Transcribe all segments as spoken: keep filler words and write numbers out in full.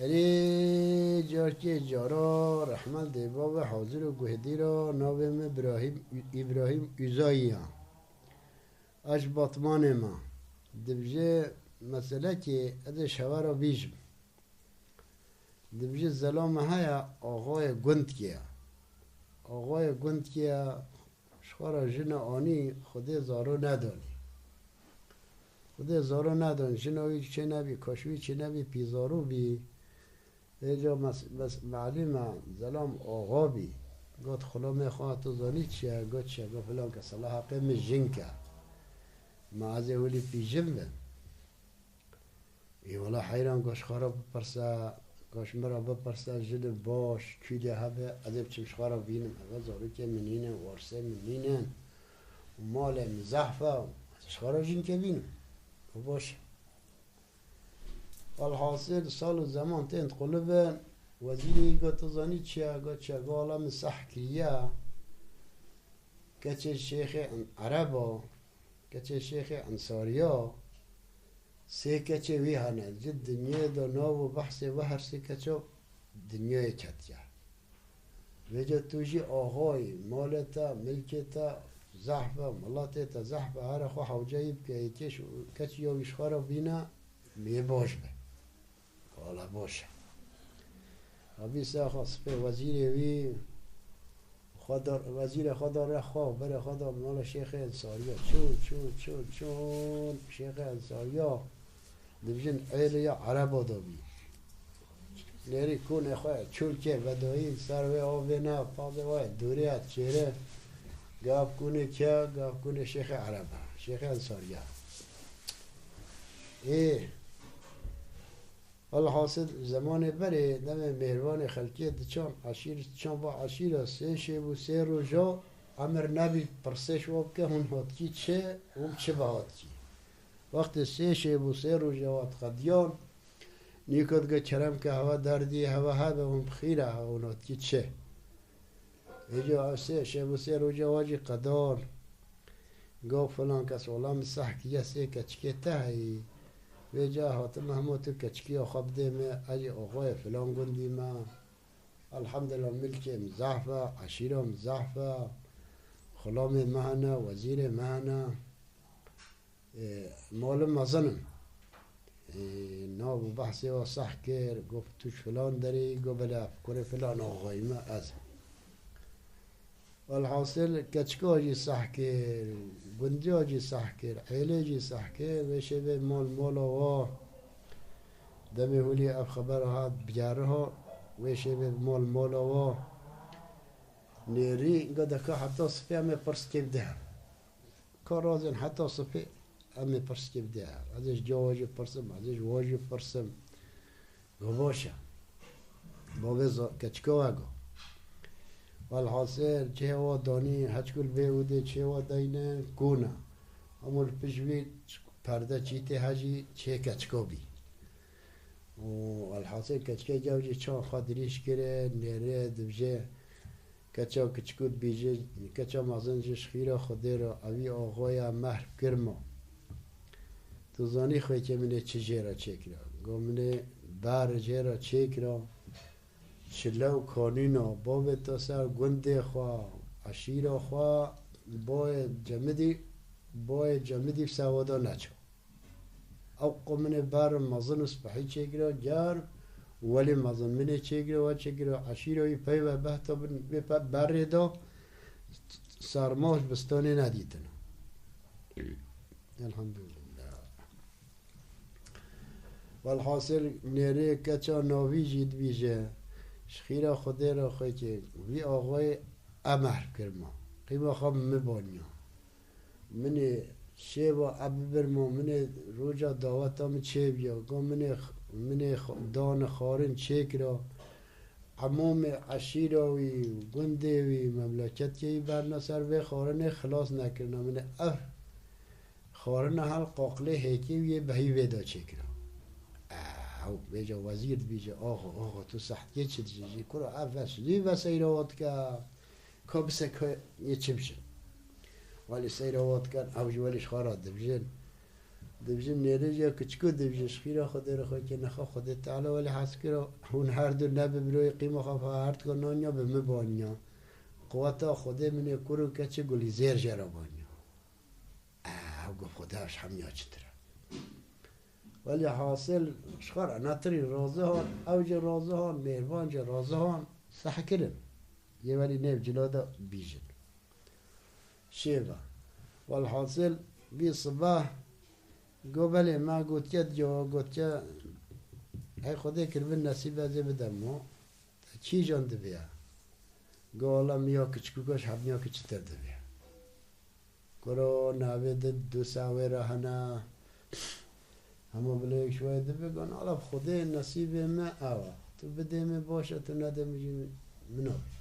Erê, carkê cara rehmet dê bavê hazir û guhdî ra, navê min Birahîm, Îbrahîm Uzayî ya. Ez ji Batmanê me. Dibêje meselekê ez ê ji hewe ra bîjim. Dibêje zelame heye axayê gundkê ye. Axayê gundkê ye, ji xwe re jine anî, Xwedê zaro nedanî. Xwedê zaro nedan, jina wî çênebî, kaş wî çênebî, pîzaro bî. Vêca mes-, mes-, melîme zelam axa bî. Got, xulamê xwe tu zanî çi ye? Got, çi ye? Got, filan kes, Allah heqê min jin ke. Ma ez ê hûlî pîjin bim. Ê wela heyran, got, ji xwe re bipirse, got, ji min re bipirse, jinim baş, kûlê hebe, ez ê biçim ji xwe re bînim. Eve zarokê min nînin, warisê min nînin. Û malê min zehf e, ez ê ji xwe re jinkê bînim. Got, baş e. Welhasil sal û zeman tên diqulibin, wezîrê wî got, tu zanî çi ye? Got, çi ye? Got, wela min seh kiriye. Keçê şêxê en-, ereba, keçê şêxê ensariya, sê keçê wî hene. Ji dinyê de nav û behsê we her sê keça dinyayê ketiye. Vêca tu jî axayî, malê te, milkê te zehf e, miletê te zehf e, here xwe hewceyî bike, yê keç, keçî ya wî ji xwe re bîne, mê baş be. Wala baş e. Abî saxa sipê wezîrê wî, xwe da, wezîrê xwe da re xwe, berê xwe da mala şêxê ensariya. Çûn, çûn, çûn, çûn, şêxê ensariya. Dibêjin êlê ya ereba da bî. Nêrî kûnê xwe çûlkê vedayî, ser wê avê ne, pazê wê dûrê ya çêre. Gav kûnê kê, gav kûnê şêxê ereba, şêxê ensariya. Ê, Welhasil, zemanê berê, demê mêrvanê xelkê diçan, eşîr diçan va eşîra, sê şev û sê roja emir nebî pirsê ji wan bike, hûn hatkî çi û bi çi ve hatkî. Wextê sê şev û sê roja wan diqediyan, nîka digot, kerem ke, hewe derdî, hewe hebe, hûn bi xîr e, hûn hatkî çi? Vêca ev sê şev û sê roja wa jî qedan. Got, filan kes, wela min seh kiriye, sê keçikê te heyî. Vêca hatim, hema tu keçikiya xwe bidê min, ez jî axayê filan gundî me. Elhamdulillah, milkê min zehf e, eşîra min zehf e, xulamê me hene, wezîrê me hene. Ê, malim mezin im. Ê, nav û behsê wa seh kir, got, tu ji filan derê yî? Got, belê, ev kurê filan axayî me, ez im. Welhasil, keçika jî seh kir, gundiya jî seh kir, êlê jî seh kir, vê şevê mal mala wa. Demê hûlî ev xebera hat biyariha, vê şevê mal mala wa. Nêrî, got, deka heta sipê em ê pirs kê bidin. Ka razên heta sibê em ê pirs kê bide. Ez ê ji giya we jî pirsim, ez ê ji we jî pirsim. Go baş e. Bavê za-, keçika we go. Welhasil çê wa danî, heçkul vê û dê çê wa deyne, kûn e. Hemû li pişt wî perde çîtê hejî çê keçika bî. Û welhasil keçikê gev jî çawa xwe dirîj kire, nêrê dibêje, keça kiçikû dibêje, keça mezin jî ji xîra Xwedê re, evî axaya mehrb kirma. Tu zanî xwêkê min ê çi jê re çêkira? Go min ê ber jê re çêkira. Çile û kanûna bavê te ser gundê xwe, eşîra xwe, bayê cemidî, bayê cemidî bi sewa de neça. Ew qo min ê ber mezin û spehî çêkira, ger welî mezin min ê çêkira, we çêkira, eşîra wî peyve behta bin, vê pe-, berê de serma ji bistanê nedîtina. Elhamdulillah. Welhasil nêrê keça navî jî dibêje, ji xîra Xwedê re xwekê, vî axayê e mehrb kirma. Qîma xwe min baniya. Min ê şêva e bibirma, min ê roja daweta min çêbiya. Go min ê x-, min ê x-, dane xwarin çêkira. Emamê eşîra wî, gundê wî, memleketê wî berna ser vê xwarinê xilas nekirina. Min ê ev xwarina hel qaqilê hêkê wî yê behî vê de çêkira. Ew, vêca wezîr dibêje, "Axo, axo, tu sehtkê çi dijî? Kuro ev ves, lî ve seyra wa dike." Ka bise ka yê çi biçin. Welî seyra wa dikin, ew jî welî ji xwe re dibijin. Dibijin mêrêj ya kiçik û dibijin ji xîra Xwedê re xwe kê nexa Xwedê Teala welî hez kiro, hûn her du ne bi miroyê qîma xwe fa her dika nanya bi min banya. Quweta Xwedê min ê kur û keçi Gulîzêr jê re banya. Ew got Xwedê ev ji hemiya çitir e. Welî hasil ji xwe re netirî razî han, ew jî razî han, mêrvan jî razî han, seh kirin. Yê welî nêv cila de bîjin. Şêve. Welhasil vî sibeh go belê me gotiye diyo, gotiye hey Xwedê kiribin nesîb ez ê bidem o. Te kîjan diviya? Go wela min ya kiçikûka ji hemiya kiçiktir diviya. Kuro navê di du sawê re hene. Hema bila yek ji we dibe, gon, ala bi Xwedê nesîbê me ew e. Tu bidê min baş e, tu nedê min jî min nabî.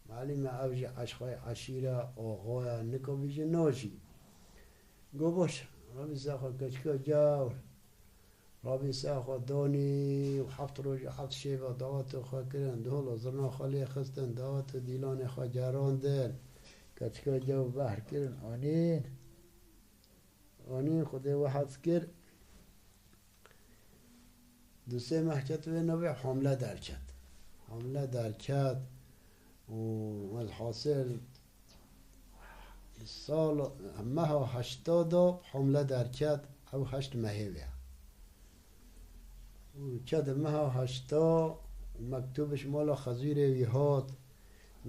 Malî me ew jî eşxay eşîre, oxoya, nika bî jî najî. Go baş e. Rabî ser xwe keçika gewr. Rabî ser xwe danî û heft roj û heft şêve dawetê xwe kirin. Dihol û zirna xwe lê xistin, dawet û dîlanê xwe gerandin. Keçika gewr behr kirin, anîn. Anîn Xwedê we hez kir. Du sê meh ket wê navê hamle derket. Hamle derket û welhasil sal meha heşta de hamle derket, ew heşt mehê wê. Û ket meha heşta mektûb ji mala xezîrê wî hat.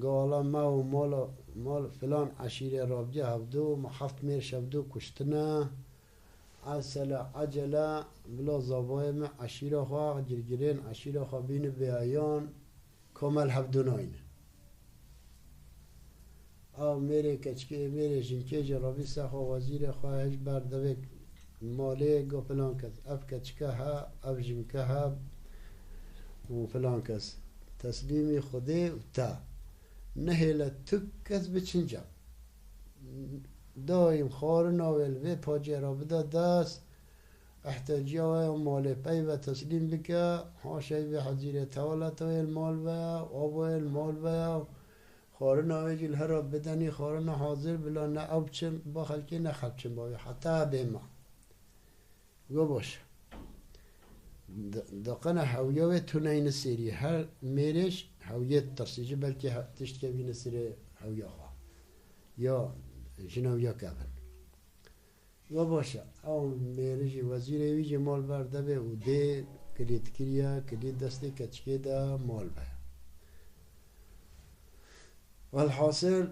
Gala me û mala, mal filan eşîrê rabî hevdu, me heft mêr şevdu kuştine. Esele, ecele, bila zavayê me eşîra xwe, girgirên eşîra xwe bîni bêayan, komel hevdu nayne. Ew mêrê keçikê, mêrê jinkê jî rabî ser xwe, wezîrê xwe hej ber devê malê, go filan kes, ev keçike he, ev jinke he û filan kes. Teslîmî Xwedê û te. Nehêle tu kes biçin cem. Daîm xwarina wê li vê pacê re bide dest, ehteciya we ya malê peyve teslîm bike, haşa vê hezîrê tewaleta wê li mal ve ye, ava wê li mal ve ye, xwarina wê jî li her re bidenî, xwarina hazir bila ne ew biçin ba xelkê ne xelk biçin ba wê heta bê me. Go baş e. Di-, diqina hewya wê tu neyni sêrî. Her mêrêş hewiyê ditirsî. Ji belkî he-, tiştke bîne sirê hewya xwe. Ya jina wî ya kevin. Go baş e. Ew mêrê jî wezîrê wî jî mal ber devê û dê kilît kiriye, kilît destê keçikê de mal be. Welhasil,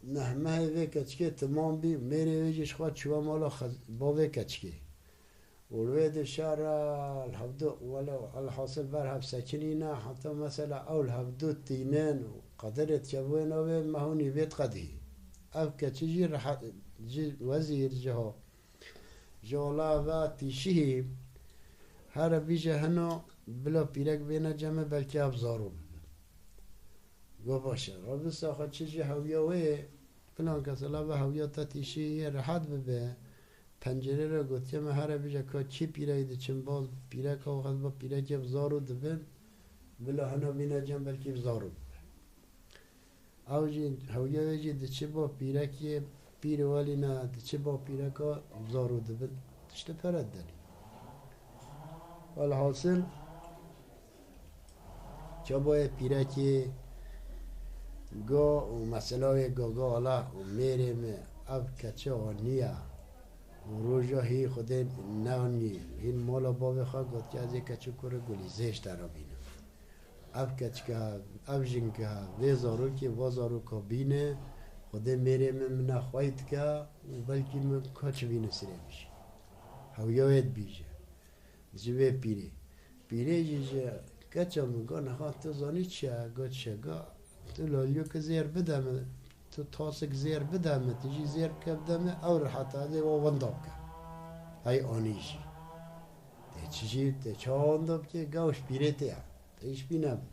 neh mehê vê keçikê timam bî, mêrê wê jî ji xwe çûye mala xez-, bavê keçikê. Û li wê di şer re li hevdu, wele, elhasil ber hev sekinîne, heta mesela ew li hevdu tînin û qedirê dikevin wê, me hûnî vê diqedihî. Ev keçî jî rehet, ji wezîr, ji ho-, ji ola ve tîşihî, here bîje hino bila pîrek bêne cem me, belkî ev zaro bibe. Go baş e. Rabî ser xwe çi jî hewya wê, filan kes, la ve hewya te tîşî yê rehet bibe. Pencerê re gotiye me here bîje ka kî pîrek diçin, baz pîreka û xez ba pîrekê bi zaro dibin. Bila hina bîne cem belkî bi zaro bibe. Ew jî hewya wê jî diçi ba pîrekê, pîr welî ne, diçi ba pîreka bi zaro dibin. Tiştê pere denî. Welhasil, çaboyê pîrekê go û mesela wê go, go ala û mêrê me ev keçe aniye û roja hî Xwedê neanî, hîn mala bavê xwe gotiye, ez ê keçe kurê Gulîzê ji te re bînim. Ev keçike, ev jinke, vê zarokê, va zaroka bîne, Xwedê mêrê min, min xwey dike û belkî min ka çi bîne sirê min jî. Hewya wê dibîje. Ji vê pîrê. Pîrê jî ji keça min got, niha tu zanî çi ye? Got, çi? Got, tu laliyokê zêr bide min, tu tasik zêr bide min, tu jî zêr bike bide min, ew riheta dê wa winda bike. Hey anî jî. Tê çi jî, tê çawa winda bike? Got, ji pîrê tê ye. Tê ji pîne min.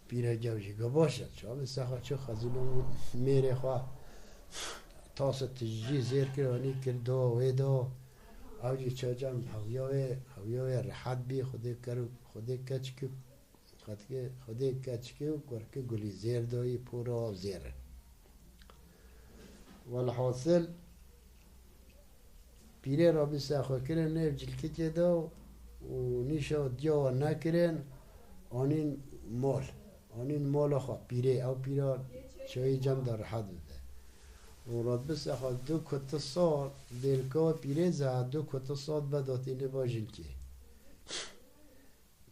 Pîrek ew jî got, baş e, çawa min ser xwe çi xezîna mêrê xwe tasa tijî zêr kir, anî kir, do wê do. Ew jî çacan hewya wê, hewya wê rehet bî, Xwedê ker û Xwedê keç kir, Xwedê, Xwedê keç kir û kurkê Gulîzêr dayî, pûra ev zêr e. Welhasil, Pîrê rabî ser xwe kirin nêv cilkikê de û nîşa diya wan nekirin, anîn mal. Anîn mala xwe pîrê, ew pîra çayî cem de rehet bibe. Û rabî ser xwe du kuti sal, bêlka wê pîrê ze du kuti sal be datîne ba jinkê.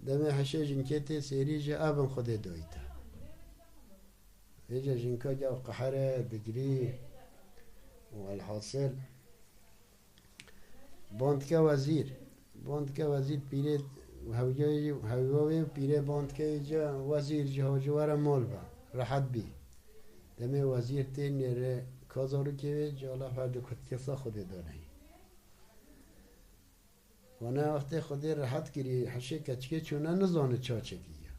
Demê heşê jinkê tê sêrî jî evin Xwedê dayî te. Vêca jinka gev qehre, digirî û elhasil bandike wezîr. Bandike wezîr pîrê hewya wê û pîrê bandike îca wezîr jî hacî were mal be. Rehet bî. Demê wezîr tê nêre ka zarokê wê cala her du kutkê sa Xwedê daneyî. Wana wextê Xwedê rehet kirî, heşê keçikê çûne nizane ça çekî ya.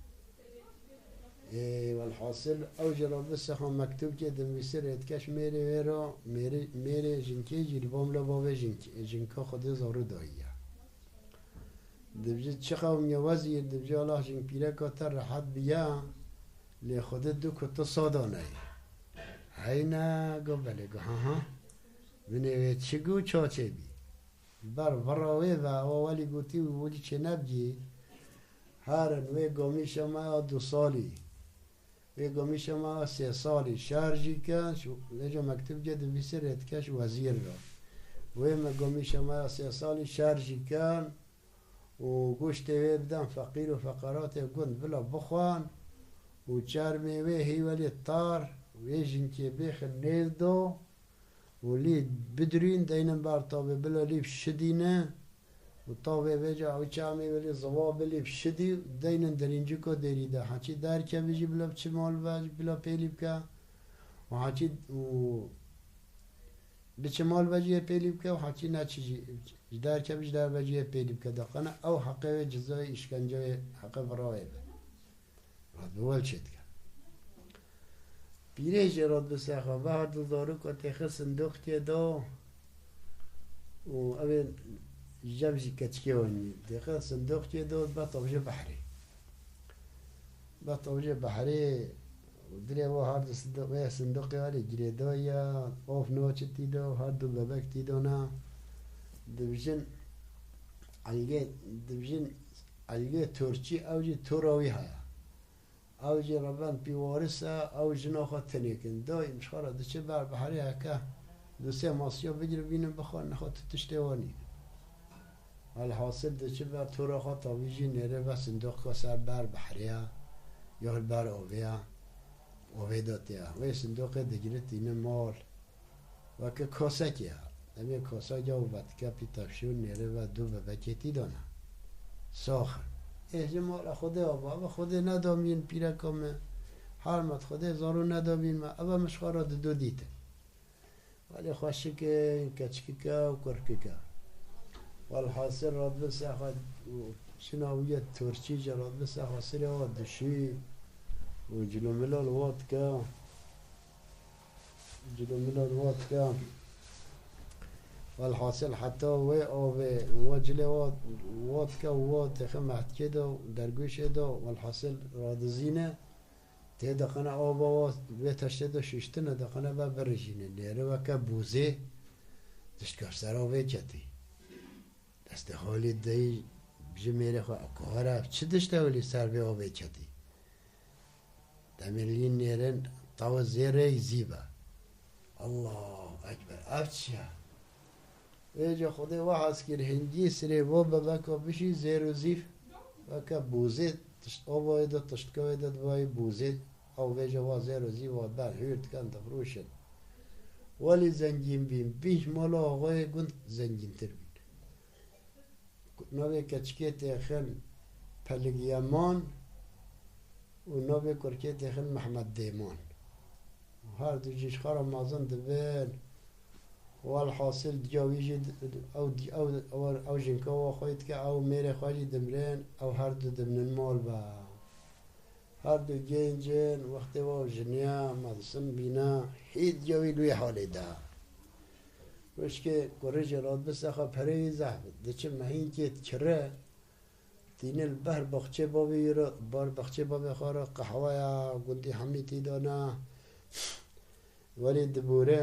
Ê, welhasil ew jî rabî ser xwe mektûbkê dinivîsî rêdikeş mêrê wê re, mêrê, mêrê jinkê jî li bamla bavê jinkê, jinka Xwedê zarû dayî ya. Dibijî çi qewmiye wezîr, dibijî Allah jin pîreka te rehet biya, lê Xwedê du kutu sada neyê. Heyne go belê go ha ha. Binê wê çi go ça çê bî. Ber vira wê ve, ewa welî gotî û welî çênebgî, herin wê gamîşa me ya du salî, wê gamîşa me ya sê salî şer jî kin, şu, vêca mektûbke dinivîsî rêdikeş wezîr re. Wê me gamîşa me ya sê salî şer jî kin û goştê wê bidin feqîr û feqeratê gund bila bixwin û çermê wê hî welî tar, wê jinkê bêxin nêv do, û lî bidirîn, deynin ber tavê bila lî bişidîne û tavê vêca ew çamê welî ziva bilî bişidî, deynin derînciko dêrî de. Heçî derkevî jî bila biçi mal ve, bila pêlî bike û heçî û biçi mal ve jî yê pêlî bike û heçî neçi jî, ji derkevî ji derve jî yê pêlî bike. Deqene ew heqê wê cizayê îşkenceyê heqê vira wê be. Rabî wel çêdike. Pîrê jî rabî ser xwe ve her du zarok û têxe sindoqkê de û ew ê cem jî keçikê wan jî têxe sindoqkê de, be tavjê behrê. Be tavjê behrê û dilê wa her du sindoq-, wê sindoqê alî girêdayî ya, of naçitî de, her du bebek tî de ne. Dibijin elgê, dibijin elgê torçî, ew jî tora wî heye. Ew jî revend pî waris e, ew jina xwe tenê kin. Dayîm ji xwe re diçe ber behrê heke du sê masiya bigire bînin bixwe, nexwe tu tiştê wan nîne. Welhasil diçe ber tora xwe tavî jî nêre ve sindoqa ser ber behrê ya, ya li ber avê ya, avê de tê ya. Wê sindoqê digire tîne mal. Weke kosekê ya. Demê kosa ya û vetika pî tepşî û nêrê ve du bebekê tî dana. Sax in. Ê ji mala Xwedê ava, ava Xwedê nedamîn pîreka me. Hermet Xwedê zarû nedamîn me. Eva min ji xwe re dido dîtin. Welê xweşik e, keçikik e û kurkik e. Welhasil radibin ser xwe û çina wî ye torçî jî radibin ser xwe sirê wa dişî û cilomila li wa dike. Cilomila li wa dike. Welhasil heta wê avê wa cilê wa, wa dike û wa têxe mehdikê de û dergûşê de, welhasil radizîne. Tê de qene ava wa vê teştê de şiştine, de qene ve birijîne. Nêre weke bûzê diştke ser avê ketî. Destê Xalî deyî ji mêrê xwe, "Kuhara, ev çi dişte welî ser vê avê ketî?" Demê lî nêrin tawa zêrê zî be. Allahu Ekber, ev çi ye? Vêca Xwedê we hez kir, hingî sirê vo bebeka bişî zêr û zîv. Weke bûzê, tişt, ovayê de, tiştkevê de divayê bûzê. Ew vêca wa zêr û zîv wa ber hûr dikin, difrûşin. Welî zengîn bîn, bîn ji mala axayê gund zengîntir bîn. Navê keçikê têxin Pelik Yeman û navê kurkê têxin Mehmed Dêman. Her du jî ji xwe re mezin dibin. Welhasil diya wî jî ew, ew, ew, ew jinka wa xwe dike, ew mêrê xwe jî dimrin, ew her du dimnin mal ve. Her du gencên wextê wa jiniya mezin bîne, hî diya wî li wê halê de. Wişkê kurê jê radibin ser xwe perê wî zehf, diçe mehînkê dikire, tîne li ber baxçê bavê wî re, bar baxçê bavê xwe re qehweya gundî hemî tî dane. Welî dibûre,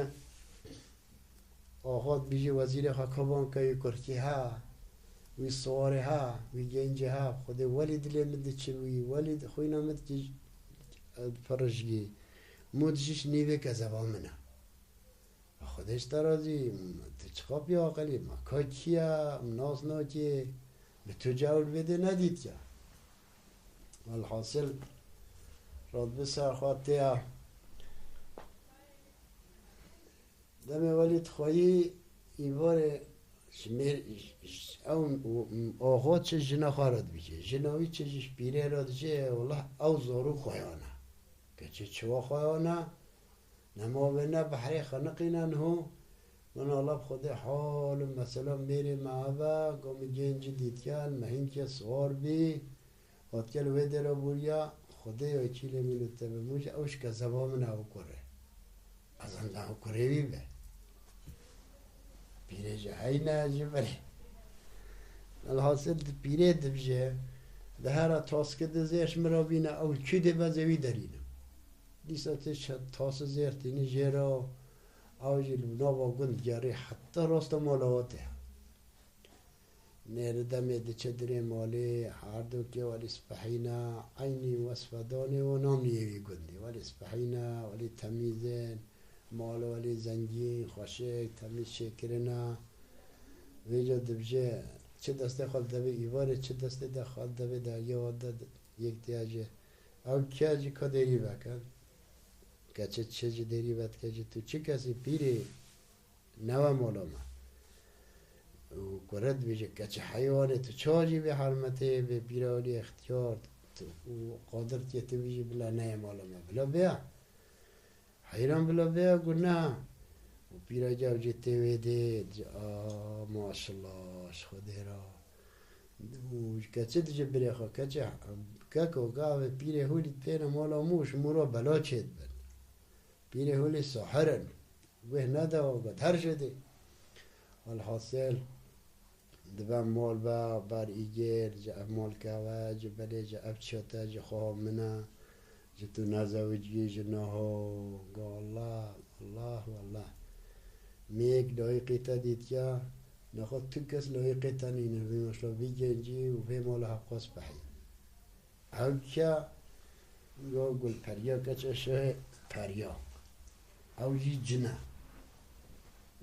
Axat bijî wezîrê xwe kabanka wî kurkî ha, wî siwarê ha, wî gencê ha. Xwedê welî dilê min diçin wî, welî xwîna min di pirijgî. Mû dijî ji nîvê kezeba min e. Xwedê ji te razî, tu çiqa pî aqilî, ma ka kî ye, min nas nakê, li tu cawl vê dê nedîtiye. Welhasil, radbi ser xwe tê ya. Demê welî dixweyî îvarê ji mêr, ji, ew axo çi jina xwe re dibêje. Jina wî çi ji pîrê re dibêje, wela ew zor û xweyan e. Keçê çiwa xweyan e? Nema wê ne behrê xeniqîne niho. Min ala bi Xwedê hal û mesela mêrê me eve, go min gencî dîtiye, li mehînkê siwar bî. Hatiye li wê dêra bûriya, Xwedê wekîlê min û te be, min jî ew ji kezeba min ew kurê. Ez anca ew kurê wî be. Pîrê jî heyne ji berê. Elhasil di pîrê dibije, di hera taskê di zêr ji min re bîne, ew kî dê be zê wî derîne. Dîsa tê çe-, tasê zêr tînî jê re, ew jî li nava gund gerî heta rasta mala we tê. Nêri demê diçe dirê malê, her du kê welî spehîna, eynî wesfe danê û namiyê wî gundî. Welî spehîna, welî temîzên, mal welî zengîn, xweşik, temîz çêkirina. Vêca dibije, çi destê xwe didevê îvarê, çi destê de xwe didevê dergê wa de yek diya jê. Ew kiya jî ka dêrî veke. Keçe çi ji dêrî vedike jî tu çi kesî pîrê newe mala me. Û kure dibêje, keçi heywanê tu çawa jî vê hermetê, vê pîra welî extiyar, tu, û qadir tiye tu bijî bila neyê mala me. Bila bêya. Heyran bila bêya gu neha. Û pîra cav jî tê wê dê, dibêje, a, maşallah, ji Xwedê ra. Û ji keçi dibêje birê xwe, keçi, keko, gavê pîrê hûlî têne mala mû, ji mû ra bela çêdibin. Pîrê hûlî sahir in. Wêh nede û got her jê dê. Welhasil, dibe mal be, ber îgêr, ji ev mal keve, ji belê ji ev çiya te, ji xweha min e, ji tu nezewicî, ji niha, go Allah, Allah, wallah. Mêk layîqê te dîtiya, nexwe tu kes layîqê te nîne, vê meşla vî gencî û vê mala hevqas behî. Ew ke, go gulperiya, keç eşe periya. Ew jî cin e.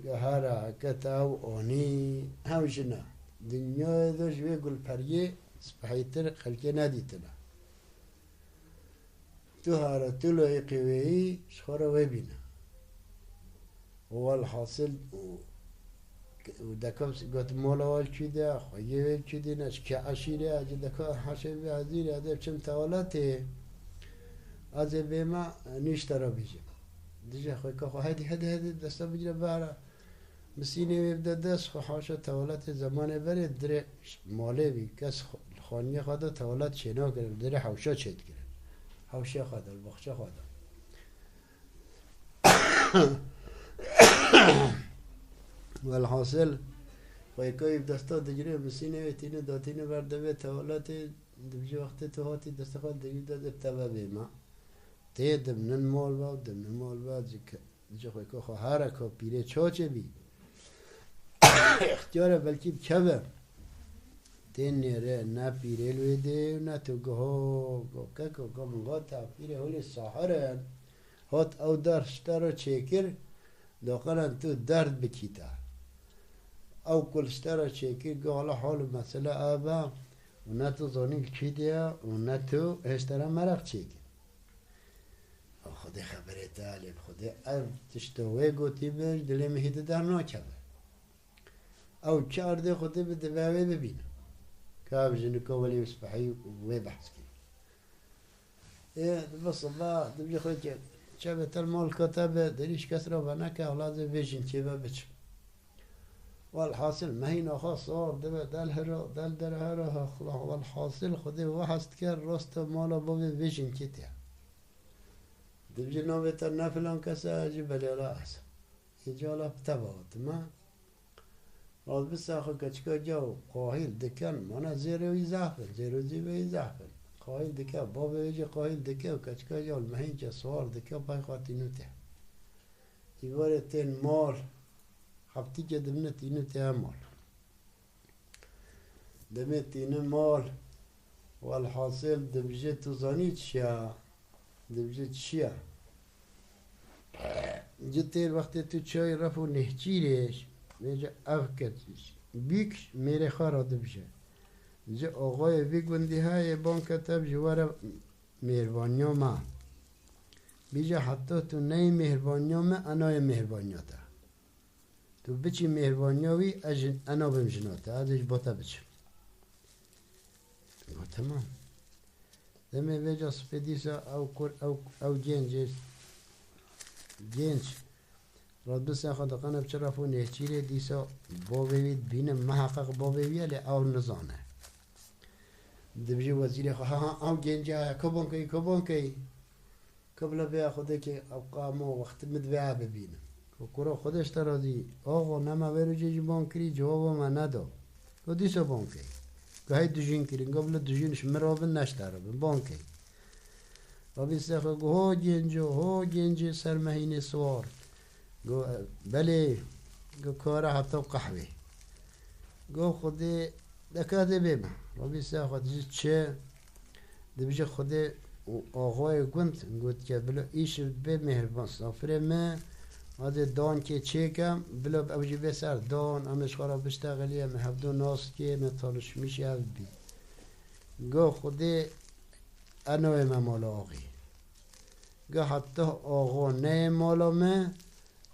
Go hera, ke te ew anî, ew jin e. Dinyayê de ji wê gulperiyê spehîtir xelkê nedîtine. Tu here, tu layîqê wê yî, ji xwe re wê bîne. Welhasil û, û deka got, mala wê li kî de, xweyê wê li kî de ne, ji kê eşîrê ye, ecê deka heşê vê ezîrê, ez ê biçim teweletê. Ez ê bême, nîşte re bêjim. Dije xweyka xwe, hedî, hedî, hedî, desta bigire bere. Misînê wê bide dest xwe, haşa teweletê zemanê berê dirê malê bî. Kes xwe, li xaniyê xwe de tewelet çênakirin, dirê hewşa çêdikirin. Hewşê xwe de, li baxçe xwe de. Welhasil, xweyka wî bi desta digire, misînê wê tîne datîne ber devê teweletê, dibije wextê tu hatî destê xwe digî de, dib te ve bême. Tê dimnin mal ve, dimnin mal ve, dibije xweyka xwe here ka pîrê çaçê bî. Extiyar e belkî bi keve. Tê nêre ne pîrê li wê dê û ne tu giho, go keko, go min got, ev pîrê hûlî sahir in. Hat ew der ji te re çêkir, doqenan tu derd bikî te. Ew ku li ji te re çêkir, go hala hal û mesele ev e û ne tu zanî li kî de ye û ne tu hê ji te re meraq çêkir. Ew Xwedê xeberê te, lê bi Xwedê ev tişta wê gotî min ji dilê min hîdî dernakeve. Ew çi erdê Xwedê bi dibe wê bibîne. Ka ev jinika welî spehî wê behs kir. Ê, dibe siba, dibî xwe ke çavê te li malka te be, derî ji kes re veneke, wela ez ê vê jinkê ve biçim. Welhasil, mehîna xwe sor dibe, del hira, del derhera, hexla, welhasil, Xwedê we hez dike, rasta mala bavê vê jinkê tê. Dibî navê te ne filan kes e, jî belê la ez. Ê cala bi te ve hatime. Radbisa xwe keçika caw qahîl dikin, mana zêrê wî zehf in, zêr û zîvê wî zehf in. Qahîl dike, bavê wê jî qahîl dike û keçika caw li mehînkê siwar dike, pay xwe tînû tê. Îvarê tên mal, Heftîkê dimine tînin tê mal. Demê tînin mal, welhasil dibije tu zanî çi ya? Dibije çi ya? Ci têr wextê tu çayê ref û nêhçîrê, vêce ev ket, bîk mêrê xwe re dibije. Ji axayê vî gundî heye, ban ke tev ji we re mêhrbaniya me. Bîje heta tu neyê mêhrbaniya me, ez nayê mêhrbaniya te. Tu biçî mêhrbaniya wî, ez ji, ez nabim jina te, ez ê ji bo te biçim. Got, temam. Demê vêca sibê dîsa ew kur, ew, ew gencê, genç, radbisa xwe diqene bi çi ref û nêçîrê, dîsa bavê wî dibîne, miheqeq bavê wî ye, lê ew nizane. Dibijê wezîrê xwe, ha, ha, ew gencê heye, kobankeyî, kobankeyî. Ka bila vêya Xwedê ke ew qamo wextî min divê ev bibînim. Ku kuro Xwedê ji te razî, oxo nema vê rojê jî ban kirî, cewaba me nedo. Ku dîsa ban key. Ku hey dijîn kirîn, ku bila dijîn ji min re bin, ne ji te re bin, ban key. Rabî sê xwe got, ho genco, ho gencê ser mehînê siwar. Got, belê, got, kare heta qehwê. Got, Xwedê deka dê bê min. Rabî sê xwe dijî çi? Dibije Xwedê û axayê gund got ke, bila îşev bê mêhriban safirê me, ez ê dankê çêkem, bila ew jî bê ser dan, em ê ji xwe re biştexilî, em ê hevdu nas kê, me tanişmîşî hev bî. Got, Xwedê, ez nayê me mala axê. Got, heta axa neyê mala me,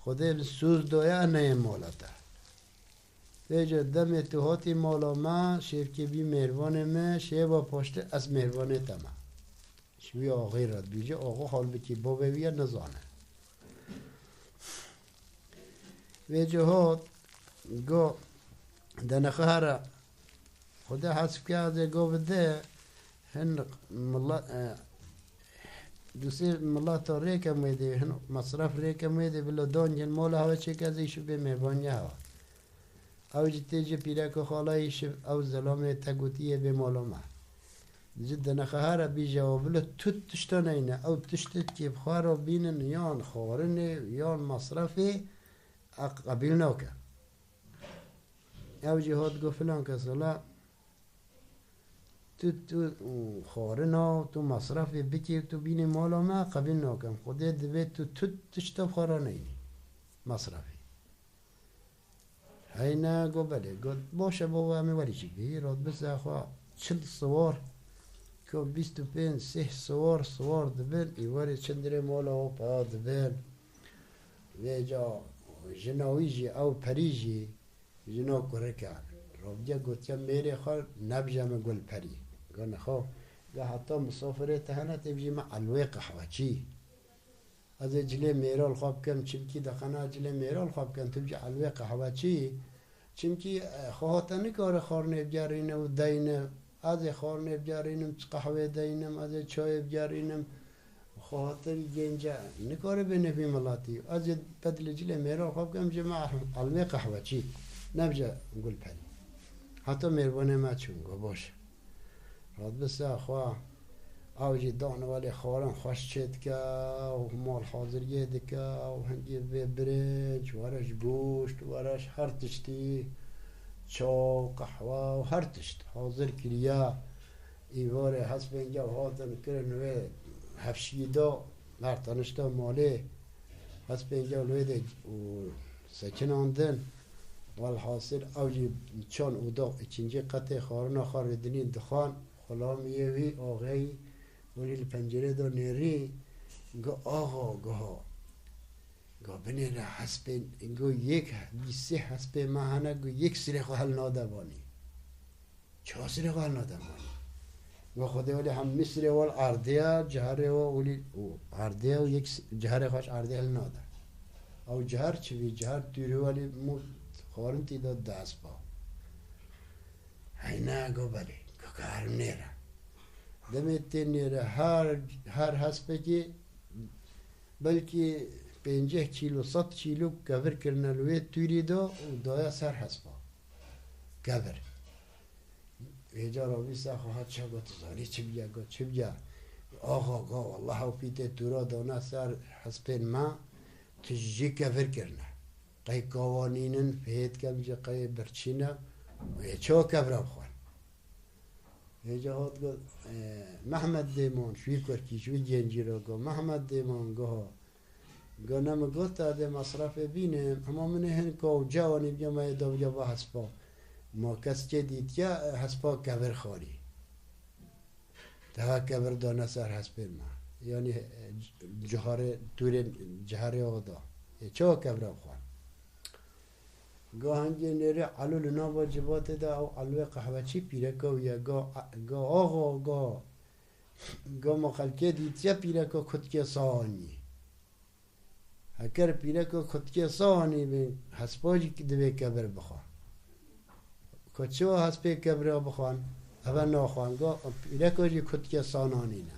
Xwedê min soz daye, ez neyê mala te. Vêca demê tu hatî mala me, şêvkê bî mêrvanê me, şêva paştê ez mêrvanê te me. Ji wî axê re dibêje, axa halbikî bavê wî ye, nizane. Vêca hat, got, denexe here, Xwedê hesib ke, ez ê got bide, hin mila-, e, du sê milata rêkem wê dê, hin masraf rêkem wê dê, bila dangên mala hewe çêke, ez ê îşev bê mêhrbaniya hewe. Ew jî tê ji pîrek û xala îşev ew zelamê te gotiye bê mala me. Ji denexe here bîje, ew bila tu tişta neyne, ew tiştekê bi xwe re bînin, yan xwarinê, yan masrafê, ez qebîl nakim. Ew jî hat got, filan kes, wela tu, tu xwarina, tu masrafê bikî, tu bînî mala me, qebîl nakim. Xwedê divê tu, tu tişta bi xwe re neynî. Masrafê. Heyne got, belê. Got, baş e bava, em ê werî çi bikî. Radbisa xwe çil siwar, ku bîst û pênc sih siwar, siwar dibin, êvarê çindirê mala wan peya dibin. Vêca jina wî jî, ew perî jî, jina kurik e. Rabîya gotiye mêrê xwe, nebije min Gulperî. Got, nexwe. Got, heta misafirê te hene, tê bijî min elwê qehweçî. Ez ê cilê mêra li xwe bikim, çimkî dixena cilê mêra li xwe bikim, tu bijî elwê qehweçî. Çimkî, e, xwe hate nikare xwarinê bigerîne û deyne. Ez ê xwarinê bigerînim, qehwê deynim, ez ê çayê bigerînim. Xwe hate vî gênce nikare bêne vî miletî. Ez ê bedlê cilê mêra xwe bikim, ji me elmê qehweçî. Nebije Gulperî. Heta mêrvanê me çûn, got, baş e. Radbisa xwe, ew jî dan welê xwarin xweş çêdike û mal haziriyê dike û hingê vê birinc, were ji goşt, were ji her tiştî, çaw, qehwe û her tişt hazir kiriye. Îvarê hespên gew hatin kirin wê hevşî de, her tenişta malê hespên gew li wê de û sekinandin. Welhasil ew jî çan û da îkincî qetê xwarina xwe rêdinîn dixwan, xulamiyê wî axeyî welî li pencerê de nêrî, got, axa, got, got, binêre hespên, got, yek, bîst sê hespê me hene, got, yek sirê xwe hel nade vanî. Çawa sirê xwe hel nade vanî? Got, Xwedê welê hemî sirê wal erdê ya, ciherê wa welî û erdê ya û yek s-, ciherê xwe ji erdê hel nade. Ew ciher çi bî? Ciher tûrî welî mû xwarin tî de dest ba. Heyne got, belê. Got, ka herim nêre. Demê tê nêre her, her hespekî belkî pênceh kîlo, sed kîlo kevir kirine li wê tûrî de û daye ser hespa. Kevir. Vêca Rabî ser xwe hat çe got, tu zanî çi bûye? Got, çi bûye? Axa, got, wallah ew pîtê tûra dane ser hespên me, tijî kevir kirine. Qey kawanînin, fihêt kem ji qey birçîne, ê çawa kevra bixwan. Hêca hat got, e, Mehmed Dêman, ji wî kurkî, ji wî gencî re got, Mehmed Dêman, goha, go ne min got, te dê mesrefê bîne, hema min ê hin ka û cawanî bike me yê da bike va hespa. Ma kes çê dîtiye, e, hespa kevir xwarî. Teha kevir dane ser hespên me. Yanî, e, ciharê, tûrên ciharê oda. Ê çawa kevra bixwan? Ga hingê nêrê Elo li nava civatê de ew Eloyê qehweçî pîreka wî ye. Ga, ga axa, ga, ga ma xelkê dîtiye pîreka kutikê sa anî. Heker pîreka kutikê sa anî bê, hespa jî divê kevir bixwe. Ka çawa hespê kevira bixwan? Eve naxwan. Ga pîreka jî kutikê sa nanîne.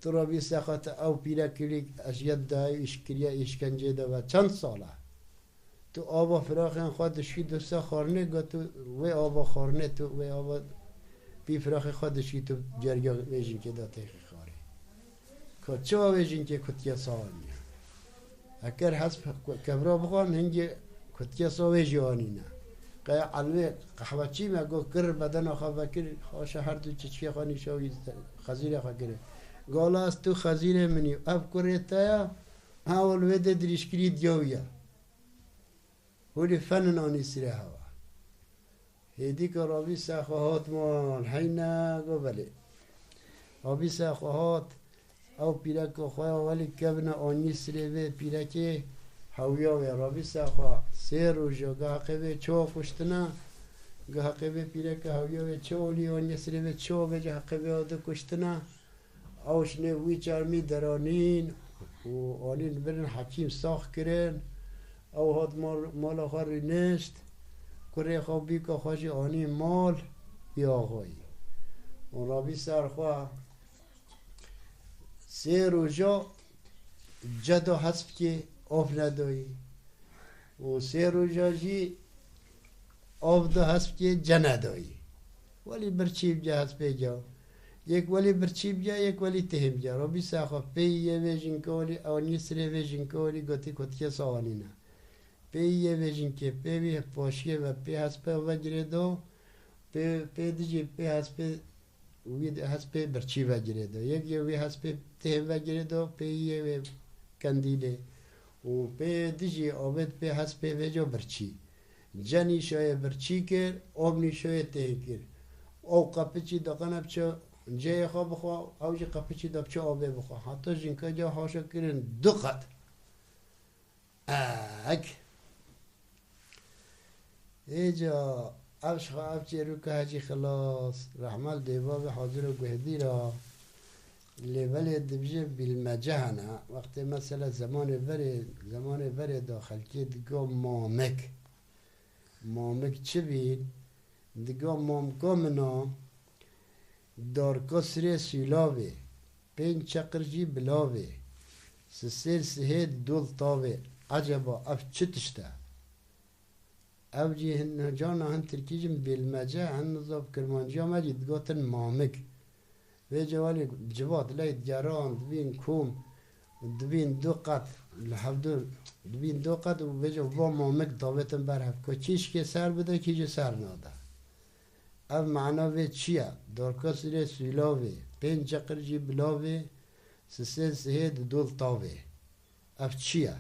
Tu rabî seqet ew pîrekî lî eziyet daye, îşkiriye, îşkencê de ve çend sal e. Tu ava firaxên xwe dişkî du se xwarinê, got tu wê ava xwarinê, tu wê ava pî firaxê xwe dişkî, tu cerga vê jinkê de têxî xwarê. Ka çawa vê jinkê kutiya sa anîne? Heker hesp kevra bixwan, hingê kutiya sa wê jî anîne. Qey Elwê qehweçî me got kir bedena xwe vekir, haşa her du çiçkê xwe nîşa wî xezîrê xwe kir. Gala ez tu xezîrê min î, ev kurê te ye, ha ol wê de dirîşkirî diya wî ye. Hûlî fenin anî sirê hewa. Hêdî ke rabî ser xwe hat mal heyne, go belê. Rabî ser xwe hat, ew pîreka xwe ya welî kevine anî sirê vê pîrekê, hewiya wê. Rabî ser xwe sê roja, ga heqê vê çawa kuştine, ga heqê vê pîreke hewiya wê çawa lî anî sirê vê çawa vêca heqê vê adi kuştine. Ew ji nêv wî çermî deranîn û anîn birin hekîm sax kirin. Ew hat mal, mala xwe rûnişt. Kurê xwe û bîka xwe jî anîn mal, ya axayî. Û rabî ser xwe sê roja ceda hespkê av nedayî. Û sê roja jî av da hespkê ce nedayî. Welî birçî bike hespê ca. Yek welî birçî bike, yek welî têhê bike. Rabî ser xwe pêyî yê vê jinka welî, anî sirê vê jinka welî, gotî kutikê sa anîne. Pêyî yê vê jinkê, pê wî paşiyê ve, pê hespê vegirê do, pê, pê dijî, pê hespê wî hespê birçî vegirê do. Yek yê wî hespê têhê vegirê do, pêyî yê wê kendîlê. Û pê dijî avêt pê hespê vêca birçî. Ce nîşayê birçî kir, av nîşayê têhê kir. Ew qepiçî daqene biçe ceyê xwe bixwe, ew jî qepiçî de biçe avê bixwe. Heta jinka ca haşa kirin du qet. Ek. Êca ev ji xwe ev çêrûka hecî xilas, rehmel dêva ve hazir û guhdî ra. Lê belê dibijê bîlmece hene. Wextê mesela zemanê verê, zemanê verê de xelkê digo mamik. Mamik çi bîn? Digo mamika min a, darka sirê sûlavê, pênc çeqir jî bilavê, sisêl sihê dol tavê. Eceba ev çi tişt e? Ev jî hin, carna hin tirkî jî bêlmece, hin niza bi kirmanciya me jî digotin mamik. Vê cewalê civat ley digeran, dibîn kom, dibîn du qet, li hevdu, dibîn du qet û vêca va mamik davêtin ber hev. Ku kî ji kê ser bide, kî jî ser nade. Ev mana vê çi ye? Dorka sirê sûlavê, pênc çeqir jî bilavê, sisê sihê di dol tavê. Ev çi ye?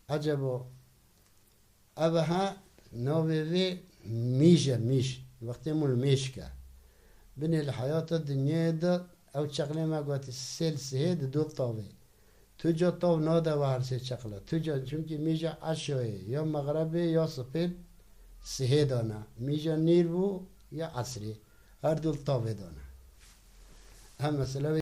Ecebo, ev ha navê vê mîj e, mîj. Wextê mûl mêşk e. Binê li heyata dinyayê de ew çeqlê me gotî sêl sihê di dol tavê. Tu ca tav nade we her sê çeqle. Tu ca, çimkî mîja eşayê, ya mexrebê, ya sipêl sihê dane. Mîja nîr bû, ya esrê. Her dol tavê dane. Ev mesela